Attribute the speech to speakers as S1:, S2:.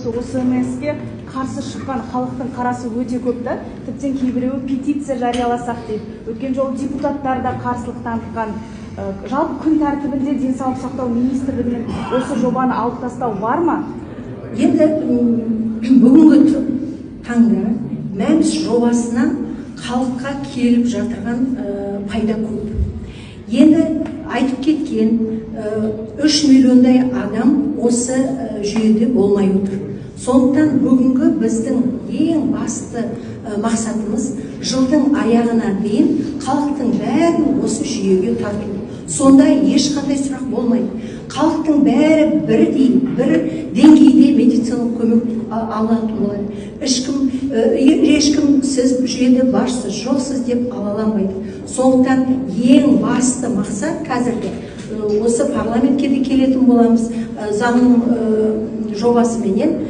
S1: осы ОСМС-ке қарсы шыққан халықтың қарасы өте көп та, тіптен кейбіреуі петиция жарияласақ дейді. Өткен жолы депутаттар да қарсылық танытқан. Жалпы күн тәртібінде Денсаулық сақтау министрлігінің осы жобаны алып тастау бар ма?
S2: Енді бүгінгі таңда МӘМС жобасынан халыққа келіп жатырған пайда көп. Енді айтып кеткен 3 миллиондай адам осы жүйеде болмай отыр. Сондықтан бүгінгі біздің ең басты мақсатымыз — жылдың аяғына дейін халықтың бәрін осы жүйеге тарту. Сонда ешқандай сұрақ болмайды, халықтың бәрі бірдей, бір деңгейде медициналық көмек алатын болады. Ешкім сіз жүйеде барсыз, жоқсыз деп алаланбайды. Сондықтан ең басты мақсат қазіргі осы парламентке де келетін боламыз заңның жобасыменен.